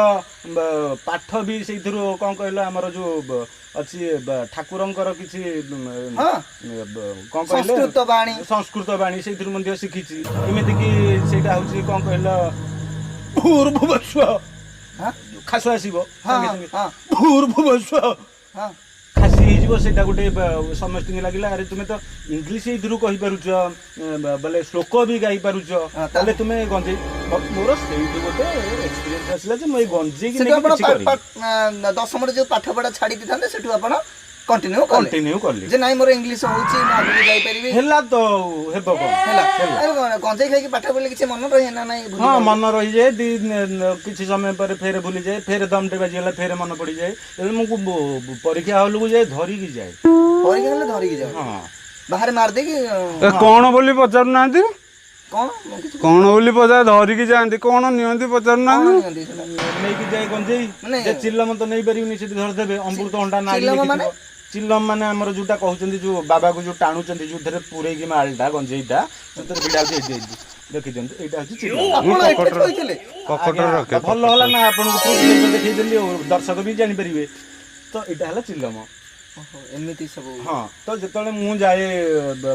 ପାଠ ବି ସେଇଥିରୁ, କ'ଣ କହିଲ, ଆମର ଯୋଉ ଅଛି ଠାକୁରଙ୍କର କିଛି କ'ଣ କହିଲେ, ସଂସ୍କୃତ ବାଣୀ। ସଂସ୍କୃତ ବାଣୀ ସେଇଥିରୁ ମଧ୍ୟ ଶିଖିଛି। ଏମିତିକି ସେଇଟା ହଉଛି, କ'ଣ କହିଲ, ଭୂର୍ଭୁବସ୍ୱ। ହଁ? ଖାସ ଆସିବ ହଁ, ସାଙ୍ଗେ ସାଙ୍ଗେ, ଭୂର୍ଭୁବସ୍ୱ, ଖାସି ହେଇଯିବ। ସେଇଟା ଗୋଟେ ସମସ୍ତଙ୍କୁ ଲାଗିଲା, ଆରେ ତୁମେ ତ ଇଂଲିଶ ଏଇଥିରୁ କହିପାରୁଛ, ବୋଲେ ଶ୍ଲୋକ ବି ଗାଇପାରୁଛ, ତାହେଲେ ତୁମେ ଗଞ୍ଜେଇ। ମୋର ସେଇଠୁ ଗୋଟେ ଏକ୍ସପିରିଏନ୍ସ ଆସିଲା ଯେ ମୁଁ ଏଇ ଗଞ୍ଜେଇକି ସେଠୁ ନେଇକି ଆପଣ କିଛି କରିବି। ଦଶମରେ ଯୋଉ ପାଠ ପଢା ଛାଡି ଦେଇଥାନ୍ତେ, ସେଠୁ ଆପଣ କଣ୍ଟିନ୍ୟୁ କଲେ? କଣ୍ଟିନ୍ୟୁ କଲି। ଯେ ନାଇଁ, ମୋର ଇଂଲିଶ ହଉଛି, ମୁଁ ଆଗକୁ ଯାଇପାରିବି। ହେଲା ତ, ଆଉ ହେବ କଣ? ହେଲା। ଆରେ କଣ, ଗଞ୍ଜେଇ ଖାଇକି ପାଠ ପଢିଲେ କିଛି ମନ ରହେ ନା ନାଇଁ ଭୁଲି ହଁ, ଯାଆନ୍ତି? ମନ ରହିଯାଏ। ଦି କିଛି ସମୟ ପରେ ଫେରେ ଭୁଲିଯାଏ, ଫେରେ ଦମଟେ ବାଜିଗଲା ଫେରେ ମନେ ପଡ଼ିଯାଏ। ତେଣୁ ମୁଁ ପରୀକ୍ଷା ହଲକୁ ଯାଏ, ଧରିକି ଯାଏ। ପରୀକ୍ଷା ହେଲେ ଧରିକି ଯାଅ? ହଁ। ବାହାରେ ମାରିଦେଇକି? ଏ କଣ ବୋଲି ପଚାରୁନାହାନ୍ତି। କଣ ମୁଁ କିଛି କଣ ବୋଲି ପଚାର, ଧରିକି ଯାଆନ୍ତି, କଣ ନିଅନ୍ତି କଣ ପଚାରୁନାହାନ୍ତି। ନିଅନ୍ତି ସେଟା? ନେଇକି ଯାଏ ଗଞ୍ଜେଇ। ମାନେ ଯେ ଚିଲମ ତ ନେଇପାରିବିନି, ସେଠି ଧରିଦେବେ। ଅମୃତଭଣ୍ଡା ନାଡ଼ି ଚିଲମ ମାନେ? ଲେଖିଥିବ। ଚିଲମ ମାନେ ଆମର ଯୋଉଟା କହୁଛନ୍ତି, ଯୋଉ ବାବାକୁ ଯୋଉ ଟାଣୁଛନ୍ତି, ଯୋଉଥିରେ ପୁରେଇକି ମାଲଟା, ଗଞ୍ଜେଇଟା ଯୋଉଥିରେ ଭିଡା ହଉଛି, ଏଇଠି ଏଇଠି ଦେଖିଦିଅନ୍ତୁ, ଏଇଟା ହଉଛି ଚିଲମ। ଆପଣ ଏଠି ପକଟରେ ଥୋଇଥିଲେ? ପକଟରେ ଆଜ୍ଞା, ରଖେ। ଭଲ ହେଲା ନା, ଆପଣଙ୍କୁ proof ସହିତ ଦେଖେଇଦେଲି ଆଉ ଦର୍ଶକ ବି ଜାଣିପାରିବେ। ତ ଏଇଟା ହେଲା ଚିଲମ। ଓହୋ, ଏମିତି ସବୁ। ହଁ, ତ ଯେତେବେଳେ ମୁଁ ଯାଏ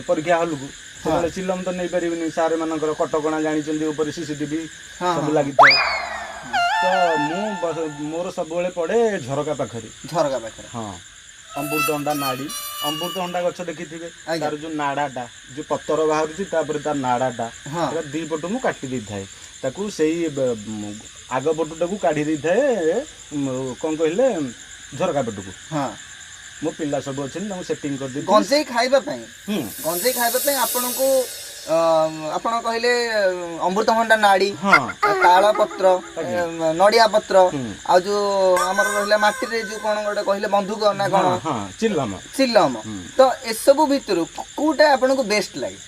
ପରୀକ୍ଷା ହଲକୁ, ସେତେବେଳେ ଚିଲମ ତ ନେଇପାରିବିନି। ସାର୍ ମାନଙ୍କର କଟକଣା ଜାଣିଛନ୍ତି, ଉପରେ ସିସିଟିଭି ସବୁ ଲାଗିଥାଏ। ତ ମୁଁ ମୋର ସବୁବେଳେ ପଡେ ଝରକା ପାଖରେ। ଝରକା ପାଖରେ? ହଁ। ଅମୃତଭଣ୍ଡା ନାଡ଼ି, ଅମୃତଭଣ୍ଡା ଗଛ ଦେଖିଥିବେ? ଆଜ୍ଞା। ତାର ଯୋଉ ନାଡ଼ାଟା, ଯୋଉ ପତର ବାହାରୁଛି, ତାପରେ ତା ନାଡ଼ାଟା, ସେଟା ଦି ପଟୁ ମୁଁ କାଟି ଦେଇଥାଏ ତାକୁ। ସେଇ ଆଗ ପଟୁଟାକୁ କାଢି ଦେଇଥାଏ, କ'ଣ କହିଲେ, ଝରକା ପଟକୁ। ମୋ ପିଲା ସବୁ ଅଛନ୍ତି, ତାଙ୍କୁ ସେଟିଂ କରିଦେଇଛି। ଗଞ୍ଜେଇ ଖାଇବା ପାଇଁ? ହୁଁ। ଗଞ୍ଜେଇ ଖାଇବା ପାଇଁ ଆପଣଙ୍କୁ ଆପଣ କହିଲେ ଅମୃତଭଣ୍ଡା ନାଡ଼ି, ତାଳ ପତ୍ର, ନଡିଆ ପତ୍ର, ଆଉ ଯୋଉ ଆମର ରହିଲା ମାଟିରେ ଯୋଉ କଣ ଗୋଟେ କହିଲେ, ବନ୍ଧୁକ ନା କଣ? ହଁ ହଁ, ଚିଲମ। ଚିଲମ। ତ ଏସବୁ ଭିତରୁ କୋଉଟା ଆପଣଙ୍କୁ ବେଷ୍ଟ ଲାଗେ?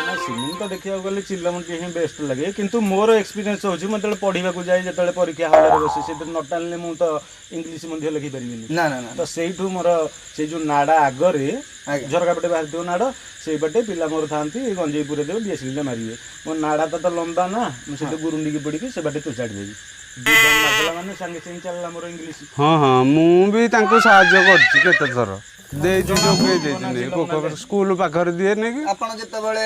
ନା, ସେମିତି ତ ଦେଖିବାକୁ ଗଲେ ଚିଲମଟି ହିଁ ବେଷ୍ଟ ଲାଗେ। କିନ୍ତୁ ମୋର ଏକ୍ସପିରିଏନ୍ସ ହେଉଛି, ମୁଁ ଯେତେବେଳେ ପଢ଼ିବାକୁ ଯାଏ, ଯେତେବେଳେ ପରୀକ୍ଷା ହଲରେ ବସେ, ସେଥିରେ ନ ଟାଣିଲେ ମୁଁ ତ ଇଂଲିଶ ମଧ୍ୟ ଲେଖିପାରିବିନି। ନା ନା ନା। ତ ସେଇଠୁ ମୋର ସେଇ ଯୋଉ ନାଡ଼ା ଆଗରେ, ଝରକା ପଟେ ବାହାରିଥିବ ନାଡ଼, ସେଇ ପଟେ ପିଲା ମୋର ଥାନ୍ତି, ଗଞ୍ଜେଇ ପୁରେଇ ଦେବେ, ଡିଆସିଲିଟା ମାରିବେ। ମୋ ନାଡ଼ା ତ ଲମ୍ବା ନା, ମୁଁ ସେଠି ଗୁରୁଣ୍ଡିକି ପଡ଼ିକି ସେ ବାଟେ ଚୁଚାଡ଼ି ଦେବି। ଦି ଦମ ମାରିଦେଲା ମାନେ ସାଙ୍ଗେ ସାଙ୍ଗେ ଚାଲିଲା ମୋର ଇଂଲିଶ। ହଁ ହଁ, ମୁଁ ବି ତାଙ୍କୁ ସାହାଯ୍ୟ କରିଛି, କେତେ ଥର ଦେଇଛି, ଯୋଗେଇ ଦେଇଛି ନେଇକି, ସ୍କୁଲ ପାଖରେ ଦିଏ ନେଇକି। ଆପଣ ଯେତେବେଳେ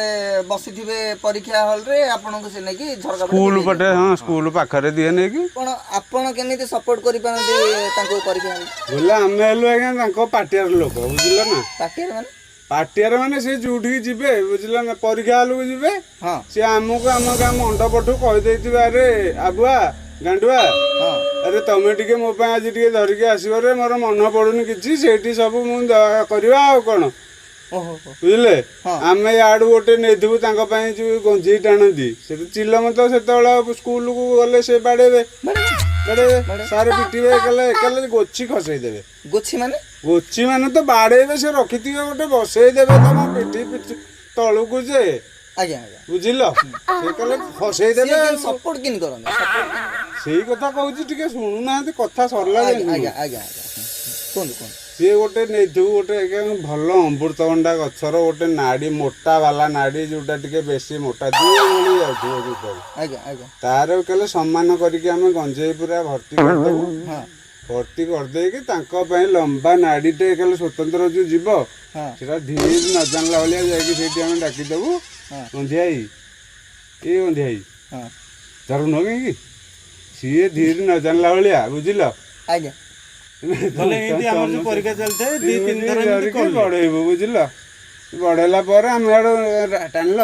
ବସିଥିବେ ପରୀକ୍ଷା ହଲରେ, ଆପଣଙ୍କୁ ସେ ନେଇକି ଝରକା ପଟେ ସ୍କୁଲ ଦେଇ ପଟେ, ହଁ, ସ୍କୁଲ ପାଖରେ ଦିଏ ନେଇକି। ଆପଣ ଆପଣ କେମିତି ସପୋର୍ଟ କରିପାରନ୍ତି ତାଙ୍କୁ ପରୀକ୍ଷା ହଲ୍? ବୋଲେ ଆମେ ହେଲୁ ଆଜ୍ଞା ତାଙ୍କ ପାଟିଆର ଲୋକ, ବୁଝିଲ ନା? ପାଟିରେ ମାନେ? ପାଟିଆର ମାନେ ସେ ଯୋଉଠିକି ଯିବେ, ବୁଝିଲ ନା, ପରୀକ୍ଷା ହଲକୁ ଯିବେ, ସେ ଆମକୁ ଆମ ଗାଁ ମଣ୍ଡପଠୁ କହିଦେଇଥିବେ, ଆରେ ଆବୁଆ ଗାଣ୍ଡୁଆ, ଆରେ ତମେ ଟିକେ ମୋ ପାଇଁ ଆଜି ଟିକେ ଧରିକି ଆସିବ ରେ, ମୋର ମନ ପଡୁନି କିଛି, ସେଇଠି ସବୁ ମୁଁ କରିବା ଆଉ କଣ। ଓହୋ। ବୁଝିଲେ? ଆମେ ଇଆଡୁ ଗୋଟେ ନେଇଥିବୁ ତାଙ୍କ ପାଇଁ, ଯୋଉ ଗଞ୍ଜେଇ ଟାଣନ୍ତି ସେଠି ଚିଲମ। ତ ସେତେବେଳେ ସ୍କୁଲକୁ ଗଲେ ସେ ବାଡେଇବେ ବାଡେଇବେ, ସାର୍ ପିଟିବେ, ଏକଲେ ଏକଲେ ଗୋଛି ଖସେଇ ଦେବେ। ଗୋଛି ମାନେ? ଗୋଛି ମାନେ ତ ବାଡେଇବେ, ସେ ରଖିଥିବେ ଗୋଟେ, ବସେଇ ଦେବେ ତମ ପିଠି ପିଠି ତଳକୁ ଯେ ଆଜ୍ଞା ଆଜ୍ଞା। ବୁଝିଲ, ସେ କହିଲେ ଖସେଇ ଦେବେ। ସପୋର୍ଟ କେମିତି କରନ୍ତି? ସେଇ କଥା କହୁଛି, ଟିକେ ଶୁଣୁନାହାନ୍ତି, କଥା ସରିଲା ଯାଏ ଆଜ୍ଞା। ଶୁଣୁ। ଆଜ୍ଞା ଆଜ୍ଞା ଆଜ୍ଞା, କୁହନ୍ତୁ କୁହନ୍ତୁ। ସିଏ ଗୋଟେ ନେଇଥିବୁ ଗୋଟେ ଆଜ୍ଞା ଭଲ ଅମୃତଭଣ୍ଡା ଗଛର ଗୋଟେ ନାଡ଼ି, ମୋଟା ବାଲା ନାଡ଼ି, ଯୋଉଟା ଟିକେ ବେଶୀ ମୋଟା, ଦି ଆଙ୍ଗୁଳି ଯାଉଥିବ ଯୋଉଟାକୁ। ଆଜ୍ଞା ଆଜ୍ଞା। ତାର କହିଲେ ସମାନ କରିକି ଆମେ ଗଞ୍ଜେଇ ପୁରା ଭର୍ତ୍ତି କରିଦେବୁ। ଭର୍ତ୍ତି କରିଦେଇକି ତାଙ୍କ ପାଇଁ ଲମ୍ବା ନାଡ଼ିଟେ କହିଲେ ସ୍ୱତନ୍ତ୍ର ଯୋଉ ଯିବ, ସେଟା ଧୀରେ ନ ଜାଣିଲା ଭଳିଆ ଯାଇକି ସେଇଠି ଆମେ ଡାକିଦେବୁ, ଗଞ୍ଜିଆଇ ଏ ଗନ୍ଧି ଭାଇ ଧରୁନ କାହିଁକି? ସିଏ ଧୀରେ ନ ଜାଣିଲା ଭଳିଆ, ବୁଝିଲ? ଆଜ୍ଞା। ପରୀକ୍ଷା ଚାଲିଥାଏ, ଦି ତିନି ଥର ବଢେଇବୁ, ବୁଝିଲ? ବଢେଇଲା ପରେ ଆମେ ଆଡୁ ଟାଣିଲ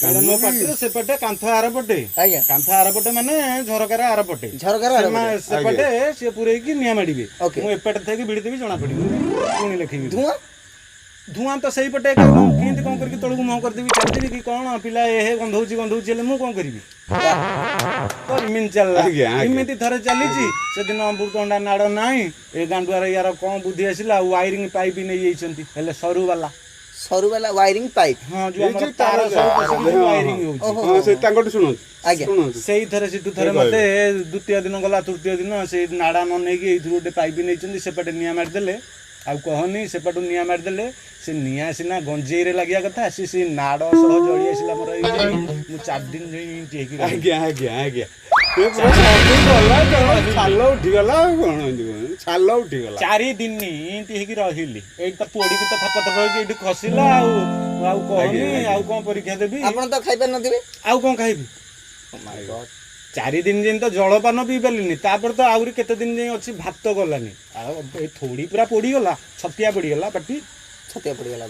ମୋ ପାଟିରୁ ସେପଟେ କାନ୍ଥ ଆରପଟେ। ଆଜ୍ଞା। କାନ୍ଥ ଆରପଟେ ମାନେ ଝରକାର ଆରପଟେ, ଝରକାର ସେପଟେ ସିଏ ପୁରେଇକି ନିଆଁ ମାଡ଼ିବେ, ମୁଁ ଏପଟେ ଥାଇକି ଭିଡ଼ି ଦେବି, ଜଣା ପଡ଼ିବନି, ପୁଣି ଲେଖିବି। ଧୂଆଁ ଧୂଆଁ ତ ସେଇପଟେ କେମିତି କଣ କରିକି ତଳକୁ ମୁହଁ କରିଦେବି, ଛାଡ଼ିଦେବି କି କଣ, ପିଲା ଏ ହେ ଗନ୍ଧଉଛି ଗନ୍ଧଉଛି ହେଲେ ମୁଁ କଣ କରିବି? ତ ଏମିତି ଚାଲିଲା, ଏମିତି ଥରେ ଚାଲିଛି। ସେଦିନ ଅମୃତଭଣ୍ଡା ନାଡ଼ ନାହିଁ, ଏ ଗାଣ୍ଡୁଆର ୟାର କଣ ବୁଦ୍ଧି ଆସିଲା, ୱାଇରିଂ ପାଇପ୍ ନେଇଯାଇଛନ୍ତି, ହେଲେ ସରୁ ବାଲା, ସରୁ ବାଲା ୱାଇରିଂ ପାଇପ୍। ହଁ, ଯୋଉ ଆମର ତାର ସରୁ ୱାଇରିଂ ହଉଛି, ସେ ତାଙ୍କଠୁ ଶୁଣନ୍ତୁ। ଆଜ୍ଞା। ସେଇଥରେ ସେଠୁ ଥରେ ମତେ ଦ୍ୱିତୀୟ ଦିନ ଗଲା, ତୃତୀୟ ଦିନ ସେଇ ନାଡ଼ା ନ ନେଇକି ଏଇଥିରୁ ଗୋଟେ ପାଇପ୍ ନେଇଛନ୍ତି, ସେପଟେ ନିଆଁ ମାରିଦେଲେ। ଆଉ କହନି, ସେପଟୁ ନିଆଁ ମାରିଦେଲେ, ସେ ନିଆଁ ସିନା ଗଞ୍ଜେଇରେ ଲାଗିବା କଥା, ସେ ସେ ନାଡ଼ ସହ ଜଳି ଆସିଲା ମୋର। ଏଇ ମୁଁ 4 ଦିନ ଯାଇ ଏମିତି ହେଇକି। ଆଜ୍ଞା ଆଜ୍ଞା ଆଜ୍ଞା, ଛାଲ ଉଠିଗଲା। ଆଉ କଣ, ଛାଲ ଉଠିଗଲା। 4 ଦିନ ଏମିତି ହେଇକି ରହିଲି, ଏଇଠି ତ ପୋଡ଼ିକି ତ ଥପ ଥପ ହେଇକି ଏଇଠି ଖସିଲା। ଆଉ ଆଉ କହନି, ଆଉ କଣ ପରୀକ୍ଷା ଦେବି? ଆପଣ ତ ଖାଇପାରିନଥିବେ। ଆଉ କଣ ଖାଇବି? 4 ଦିନ ଯାଇ ତ ଜଳପାନ ପିଇ ପାରିଲିନି, ତାପରେ ତ ଆହୁରି କେତେ ଦିନ ଯାଇ ଅଛି ଭାତ ଗଲାନି। ଆଉ ଏ ଥୋଡ଼ି ପୁରା ପୋଡ଼ିଗଲା, ଛତିଆ ପଡ଼ିଗଲା ପାଟି, ଛତିଆ ପଡ଼ିଗଲା।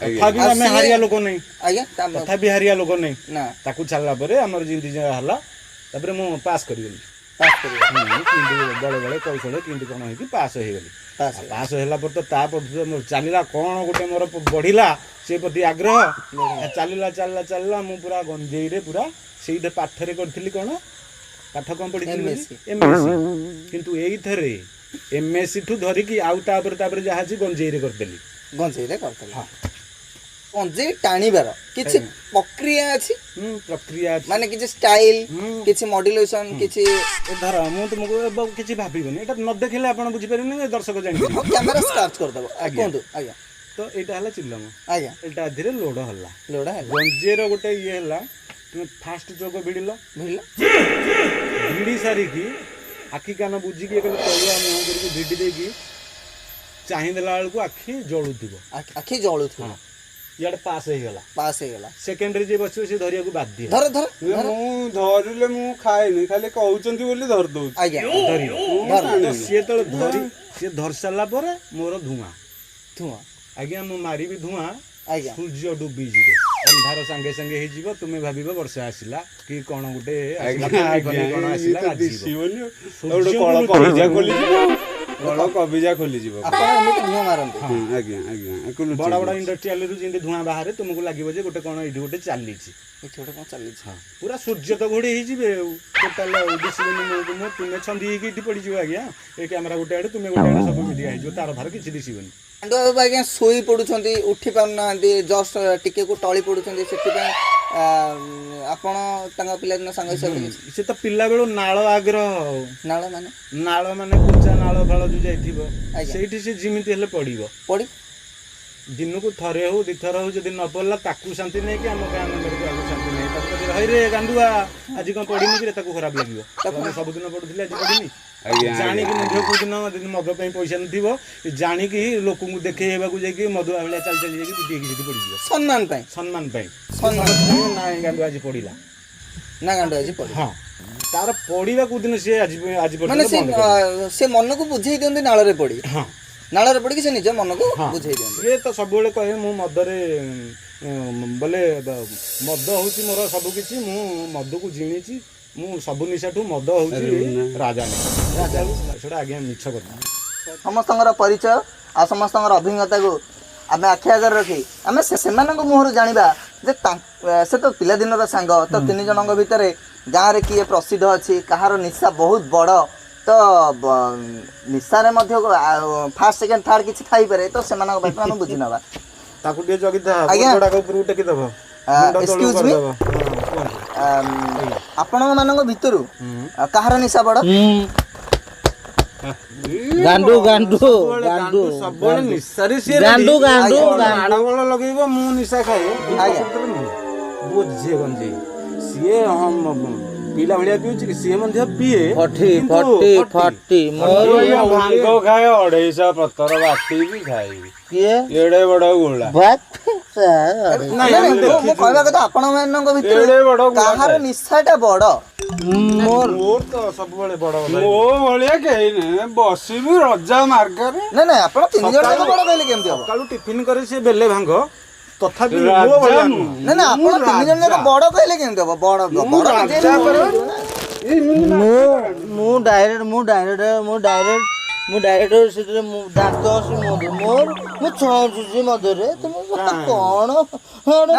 ତଥାପି ଆମେ ହାରିଆ ଲୋକ ନାହିଁ। ଆଜ୍ଞା। ତଥାପି ହାରିଆ ଲୋକ ନାହିଁ। ତାକୁ ଛାଡ଼ିଲା ପରେ ଆମର ଯେମିତି ଯାହା ହେଲା, ତାପରେ ମୁଁ ପାସ୍ କରିଗଲି। ବଳେ ବଳେ କୌଶଳ କେମିତି କଣ ହେଇକି ପାସ୍ ହେଇଗଲି। ପାସ୍ ହେଲା ପରେ ତ ତାପରେ ଚାଲିଲା କଣ ଗୋଟେ ମୋର ବଢ଼ିଲା ସେ ପ୍ରତି ଆଗ୍ରହ, ଚାଲିଲା ଚାଲିଲା ଚାଲିଲା। ମୁଁ ପୁରା ଗଞ୍ଜେଇରେ ପୁରା ସେଇଟା ପାଠରେ କରିଥିଲି। କଣ ପାଠ କଣ ପଢ଼ିଥିଲି? ଏମଏସସି। କିନ୍ତୁ ଏଇଥରେ ଏମଏସସି ଠୁ ଧରିକି ଆଉ ତାପରେ ତାପରେ ଯାହା ଅଛି ଗଞ୍ଜେଇରେ କରିଦେଲି। ଗଞ୍ଜେଇରେ କରିଦେଲି। ହଁ। ଗଞ୍ଜେଇ ଟାଣିବାର କିଛି ପ୍ରକ୍ରିୟା ଅଛି? ପ୍ରକ୍ରିୟା ମାନେ କିଛି ଷ୍ଟାଇଲ, କିଛି ମଡୁଲେସନ, କିଛି? ଧର ମୁଁ ତୁମକୁ କିଛି ଭାବିବନି, ଏଇଟା ନ ଦେଖିଲେ ଆପଣ ବୁଝିପାରିବେନି, ଦର୍ଶକ ଜାଣିପାରିବେ। କ୍ୟାମେରା ସ୍କାର୍ଚ କରିଦେବ। କୁହନ୍ତୁ ଆଜ୍ଞା। ତ ଏଇଟା ହେଲା ଚିଲମ। ଆଜ୍ଞା। ଏଇଟା ଏଥିରେ ଲୋଡ ହେଲା, ଲୋଡ ହେଲା। ଗଞ୍ଜେଇର ଗୋଟେ ଇଏ ହେଲା, ତୁମେ ଫାଷ୍ଟ ଯୋଗ ଭିଡ଼ିଲ, ଭିଡ଼ିଲ, ଭିଡ଼ି ସାରିକି ଆଖି କାନ ବୁଝିକି ଇଏ କଲେ, ତଳୁଆ ମୁହଁ କରିକି ଭିଡ଼ି ଦେଇକି ଚାହିଁଦେଲା ବେଳକୁ ଆଖି ଜଳୁଥିବ, ଆଖି ଜଳୁଥିବ। ଇଆଡ଼େ ପାସ୍ ହେଇଗଲା, ପାସ୍ ହେଇଗଲା। ସେକେଣ୍ଡରେ ଯିଏ ବସିବ ସେ ଧରିବାକୁ ବାଧ୍ୟ। ଧର ଧର। ମୁଁ ଧରିଲେ ମୁଁ ଖାଏନି, ଖାଲି କହୁଛନ୍ତି ବୋଲି ଧରି ଦଉଛି। ଆଜ୍ଞା। ଧରିବ ସିଏ ଯେତେବେଳେ ଧରି, ସିଏ ଧରି ସାରିଲା ପରେ ମୋର ଧୂଆଁ, ଧୂଆଁ ଆଜ୍ଞା, ମୁଁ ମାରିବି ଧୂଆଁ। ଆଜ୍ଞା। ସୂର୍ଯ୍ୟ ଡୁବିଯିବେ, ଅନ୍ଧାର ସାଙ୍ଗେ ସାଙ୍ଗେ ହେଇଯିବ, ତୁମେ ଭାବିବ ବର୍ଷା ଆସିଲା କି କଣ ଗୋଟେ କଣ ଆସିଲା। କଳ କବିଜା ଖୋଲିଯିବ। ଆପଣ ଏମିତି ଧୂଆଁ ମାରନ୍ତି? ଆଜ୍ଞା ଆଜ୍ଞା। ବଡ ବଡ ଇଣ୍ଡଷ୍ଟ୍ରିଆଲରୁ ଯେମିତି ଧୂଆଁ ବାହାରେ, ତୁମକୁ ଲାଗିବ ଯେ ଗୋଟେ କଣ ଏଇଠି ଗୋଟେ ଚାଲିଛି, ଏଠି ଗୋଟେ କଣ ଚାଲିଛି। ହଁ, ପୁରା ସୂର୍ଯ୍ୟ ତ ଘୋଡେଇ ହେଇଯିବେ, ଆଉ ଟୋଟାଲ ଆଉ ଦିଶିବନି ମୁହଁକୁ ମୁହଁ। ତୁମେ ଛନ୍ଦି ହେଇକି ଏଇଠି ପଡିଯିବ ଆଜ୍ଞା, ଏ କ୍ୟାମେରା ଗୋଟେ ଆଡେ, ତୁମେ ଗୋଟେ ଆଡେ, ସବୁ ମିଡ଼ିଆ ହେଇଯିବ, ତାର ଫାର କିଛି ଦିଶିବନି। ପାଣ୍ଡୁଆ ବାବୁ ଆଜ୍ଞା ଶୋଇ ପଡୁଛନ୍ତି, ଉଠି ପାରୁନାହାନ୍ତି, ଜଷ୍ଟ ଟିକେକୁ ଟଳି ପଡୁଛନ୍ତି, ସେଥିପାଇଁ ଆପଣ ତାଙ୍କ ପିଲାଦିନ ସାଙ୍ଗ ହିସାବରେ? ସେ ତ ପିଲାବେଳୁ ନାଳ ଆଗ୍ରହ। ନାଳ ମାନେ? ନାଳ ମାନେ କୁଚା ନାଳ ଫାଳ ଯୋଉ ଯାଇଥିବ, ସେଇଠି ସେ ଯେମିତି ହେଲେ ପଡିବ। ପଡି ଦିନକୁ ଥରେ ହଉ ଦିଥର ହଉ, ଯଦି ନ ପଡିଲା ତାକୁ ଶାନ୍ତି ନାହିଁ କି ଆମ ଗାଁ ମେମ୍ବରକୁ ଆକୁ ଶାନ୍ତି ନାହିଁ। ତାକୁ ଯଦି ହଇରେ ଗାଣ୍ଡୁଆ ଆଜି କଣ ପଡିନି କି, ତାକୁ ଖରାପ ଲାଗିବ। ଆମେ ସବୁଦିନ ପଡୁଥିଲି, ଆଜି ପଡିନି। ଜାଣିକି ମଧ୍ୟ କୋଉଦିନ ଯଦି ମଦ ପାଇଁ ପଇସା ନଥିବ, ଜାଣିକି ଲୋକଙ୍କୁ ଦେଖେଇ ହେବାକୁ ଯାଇକି ମଦୁଆ ଭଳିଆ ଚାଲି ଚାଲି ଯାଇକି ପିଟି ହେଇକି ସେଠି ପଡିଯିବ। ସମ୍ମାନ ପାଇଁ, ସମ୍ମାନ ପାଇଁ। ନାଇଁ ଗାଣ୍ଡୁଆ ଆଜି ପଡିଲା ନା, ଗାଣ୍ଡୁଆ ଆଜି ପଡିଲା। ହଁ, ତାର ପଡିବା କୋଉଦିନ ସିଏ ଆଜି ଆଜି ମାନେ ସେ ମନକୁ ବୁଝେଇ ଦିଅନ୍ତି ନାଳରେ ପଡି। ହଁ, ନାଳରେ ପଡିକି ସେ ନିଜ ମନକୁ ବୁଝେଇ ଦିଅନ୍ତି। ସିଏ ତ ସବୁବେଳେ କହେ ମୁଁ ମଦରେ ବୋଲେ ମଦ ହଉଛି ମୋର ସବୁ କିଛି, ମୁଁ ମଦକୁ ଜିଣିଛି, ମୁଁ ସବୁ ନିଶାଠୁ ମଦ ହଉଛି ରାଜା ନିଶା। ସେଟା ଆଜ୍ଞା ମିଛ କଥା। ସମସ୍ତଙ୍କର ପରିଚୟ ଆଉ ସମସ୍ତଙ୍କର ଅଭିଜ୍ଞତାକୁ ଆମେ ଆଖି ଆଗରେ ରଖି ଆମେ ସେମାନଙ୍କ ମୁହଁରୁ ଜାଣିବା ଯେ ସେ ତ ପିଲାଦିନର ସାଙ୍ଗ, ତ ତିନି ଜଣଙ୍କ ଭିତରେ ଗାଁରେ କିଏ ପ୍ରସିଦ୍ଧ ଅଛି, କାହାର ନିଶା ବହୁତ ବଡ଼। ତ ନିଶାରେ ମଧ୍ୟ ଫାର୍ଷ୍ଟ ସେକେଣ୍ଡ ଥାର୍ଡ କିଛି ଥାଇପାରେ, ତ ସେମାନଙ୍କ ପାଖରୁ ଆମେ ବୁଝି ନେବା। ତାକୁ ଟିକେ ଜଗିଥା, ଉପରକୁ ଟେକିଦବ। ଏକ୍ସକ୍ୟୁଜ ମି, ଆପଣଙ୍କ ମାନଙ୍କ ଭିତରୁ କାହାର ନିଶା ବଡ଼? ଗାଣ୍ଡୁ ଗାଣ୍ଡୁ ଗାଣ୍ଡୁ ସବୁବେଳେ ନିଶାରେ ସିଏ ଗାଣ୍ଡୁ ଗାଣ୍ଡୁ ମାଡ଼ଗୋଳ ଲଗେଇବ। ମୁଁ ନିଶା ଖାଏ ବୋଝେ ଗଞ୍ଜେଇ, ସିଏ ହଁ ପିଲା ଭଳିଆ ପିଉଛି କି, ସିଏ ମଧ୍ୟ ପିଏ। ଫଟି ଫଟି ଫଟି। ମୋର ଭାଙ୍ଗ ଖାଏ 250 ପତର ବାଟିକି ଖାଇବି। କିଏ ଏଡେ ବଡ ଗୋଳା? ନାଇଁ, ନାଇଁ, ମୁଁ କହିବା କଥା ଆପଣ ମାନଙ୍କ ଭିତରୁ ଏଡ଼େ ବଡ଼ ଗୁଳା। କାହାର ନିଶାଟା ବଡ? ମୋର ତ ସବୁବେଳେ ବଡ। ମୋ ଭଳିଆ କେହି ନାହିଁ, ବସିବି ରଜା ମାର୍ଗରେ। ନାଇଁ ନାଇଁ, ଆପଣ ତିନି ଜଣ ଯାକ ବଡ କହିଲେ କେମିତି ହବ? ସକାଳୁ ଟିଫିନ କରି ସେ ବେଲେ ଭାଙ୍ଗ, ତଥାପି ମୋ ରାଜା ଭଳିଆ ମୁଁ। ନୁହଁ। ନାଇଁ ନାଇଁ, ଆପଣ ତିନି ଜଣ ଯାକ ବଡ କହିଲେ କେମିତି ହବ? ବଡ ମୁଁ ବଡ ରାଜା ପରା। ମୁଁ ଡାଇରେକ୍ଟ ମୁଁ ଡାଇରେକ୍ଟ ମୁଁ ଡାଇରେକ୍ଟ ମୁଁ ଡାଇରେକ୍ଟ ସେଥିରେ ମୁଁ ଦାନ୍ତ ଅଛି ମୋର, ମୁଁ ଛୁଞ୍ଚୁଛି ମଧୁରେ। ତୁମେ କଣ?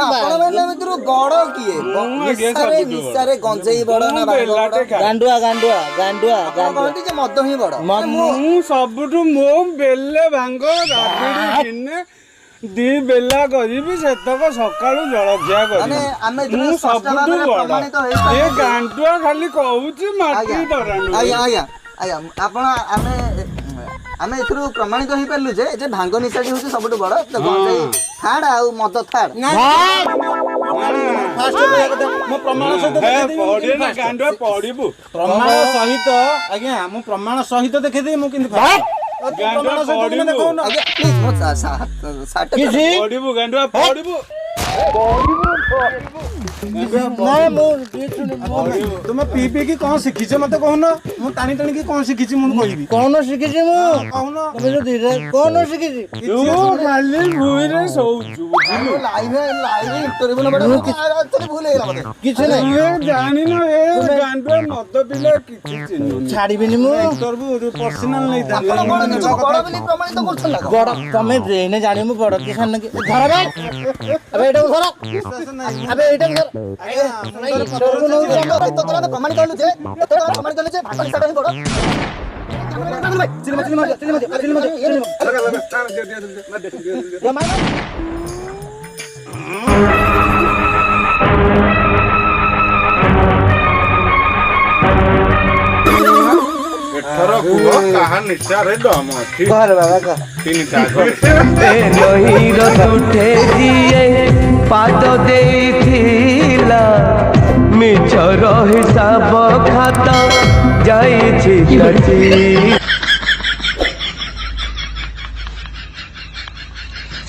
ଆପଣ ମାନଙ୍କ ଭିତରୁ ବଡ କିଏ? ମୁଁ ଆଜ୍ଞା ନିଶାରେ ସବୁଠୁ ବଡ। ନିଶାରେ ଗଞ୍ଜେଇ ବଡ ନା ମୁଁ ଭାଙ୍ଗ ବଡ? ବେଲାଟେ ଖାଏ। ଗାଣ୍ଡୁଆ ଗାଣ୍ଡୁଆ ଗାଣ୍ଡୁଆ ଆପଣ ଗାଣ୍ଡୁଆ। କହନ୍ତି ଯେ ମଦ ହିଁ ବଡ। ମୁଁ ସବୁଠୁ, ମୋ ବେଲେ ଭାଙ୍ଗ ରାବିଡ଼ି ଦିନେ ଦି ବେଲା କରିବି, ସେତକ ସକାଳୁ ଜଳଖିଆ ମାନେ କରିବି। ଆମେ ଏଥିରୁ ମୁଁ ସ୍ପଷ୍ଟ ସବୁଠୁ ଭାବରେ ବଡ। ପ୍ରମାଣିତ ଏ ହେଇପାରିଲୁ। ଗାଣ୍ଡୁଆ ଖାଲି କହୁଛି ମାଟି ଆଜ୍ଞା ଦରାଣ୍ଡୁ। ଆଜ୍ଞା ଆଜ୍ଞା ଆଜ୍ଞା, ଆପଣ ଆମେ ଏଥିରୁ ପ୍ରମାଣିତ ହେଇପାରିଲୁ ଯେ ଭାଙ୍ଗ ନିଶାଟି ହଉଛି ସବୁଠୁ ବଡ, ତ ଗଞ୍ଜେଇ ଥାର୍ଡ ଆଉ ମଦ ଥାର୍ଡ। ଫାଷ୍ଟ କହିବା କଥା, ମୁଁ ପ୍ରମାଣ ସହିତ ଦେଖେଇଦେବି ମୁଁ ପଢିବୁ କେମିତି first। ଗାଣ୍ଡୁଆ, ପଢିବୁ। ପ୍ରମାଣ ସହିତ ଆଜ୍ଞା, ମୁଁ ପ୍ରମାଣ ସହିତ ଦେଖେଇଦେବି ମୁଁ କେମିତି first। ଗାଣ୍ଡୁଆ ପ୍ରମାଣ ସହିତ ତୁମେ ପଢିବୁ। ଦେଖାଉନ। ଆଜ୍ଞା ପ୍ଲିଜ, ମୋ ସାର୍ଟଟା କିଛି ପଢିବୁ ଗାଣ୍ଡୁଆ, ପଢିବୁ। ନାଇଁ, ମୁଁ କିଛି ତୁମେ ପିଇ ପିଇକି କଣ ଶିଖିଛ ମତେ କହୁନ? ମୁଁ ଟାଣି ଟାଣିକି କଣ ଶିଖିଛି ମୁଁ କହିବି। କଣ ଶିଖିଛି ମୁଁ? କହୁନ। ତମେ ଯୋଉ ଦିଟା କଣ ଶିଖିଛି? ତୁ ଖାଲି ଭୁଇଁରେ ଶୋଉଛୁ, ବୁଝିଲୁ? ଲାଇଭ ଲାଇଭ ଇଣ୍ଟରଭ୍ୟୁ ନେବାଟା ଆକ୍ଚୁଆଲି ଭୁଲ ହେଇଗଲା ବୋଧେ। କିଛି ନାହିଁ। ତୁ ଜାଣିନୁ, ଏ ଗାଣ୍ଡୁଆ ମଦ ପିଲେ କିଛି ଚିହ୍ନୁନି। ଛାଡ଼ିବିନି ମୁଁ। ଇଣ୍ଟରଭ୍ୟୁ ପର୍ସନାଲ ନେଇଥାନ୍ତି। ଆପଣ କଣ ନିଜକୁ ବଡ ବୋଲି ପ୍ରମାଣିତ କରୁଛନ୍ତି ନା କଣ? ବଡ ତମେ ଏଇନେ ଜାଣିବ ମୁଁ ବଡ କି ସାନ କି। ଧର ବେ, ଆବେ ଏଇଟାକୁ ଧର, ଆବେ ଏଇଟାକୁ ଧର। ଇଣ୍ଟରଭ୍ୟୁ ନଉଛ। ଏତକ ଆମେ ପ୍ରମାଣିତ ହେଲୁ ଯେ, ଏତକ ଆମେ ପ୍ରମାଣିତ ହେଲୁ ଯେ ଭାଙ୍ଗ ନିଶାଟା ହିଁ ବଡ। Chilli chilli chilli chilli chilli. ଏଥର କୁହ କାହା ନିଶାରେ ଦମ ଅଛି? କହରେ ବାବା କହ। ତିନିଟା। ନଈର ତୁଠେ ଯିଏ ପାଦ ଦେଇଥିଲା, ମିଛର ହିସାବ ଖାତା ଯାଇଛି।